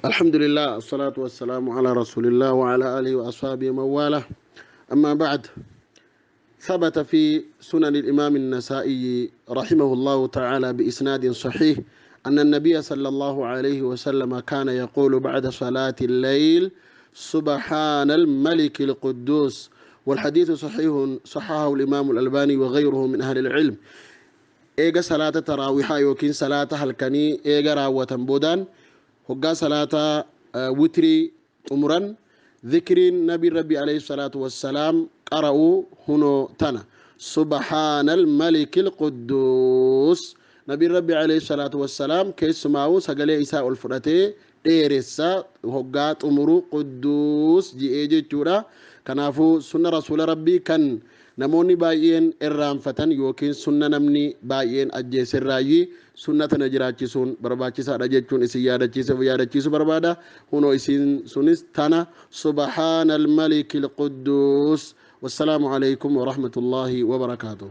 الحمد لله، الصلاة والسلام على رسول الله وعلى آله وأصحابه ومن والاه. أما بعد، ثبت في سنن الإمام النسائي رحمه الله تعالى بإسناد صحيح أن النبي صلى الله عليه وسلم كان يقول بعد صلاة الليل: سبحان الملك القدوس. والحديث صحيح، صححه الإمام الألباني وغيره من أهل العلم. Eega salaata taraawihaa yookiin salaata halkanii eega raawwatan boodaan, hoggaa salaata witrii xumuran, zikriin nabi Rabbi alayhi salaatu wassalaam qara'uu hunoo tana: سبحان الملك القدوس. Nabiin Rabbi alayhi salaatu wassalaam keessumaa'uu sagalee isaa ol fudhatee dheeressa hoggaa xumuru قدوس ji'ee jechuudha. Kanaafuu sunna Rasuula Rabbii kan namoonni baay'een irraanfatan yookiin sunna namni baay'een ajjeeserraayyii, sunna tana jiraachisuun barbaachisaadha jechuun isin yaadachiisu barbaada. Hunoo isin sunis tana: سبحان الملك القدوس. والسلام عليكم ورحمة الله وبركاته.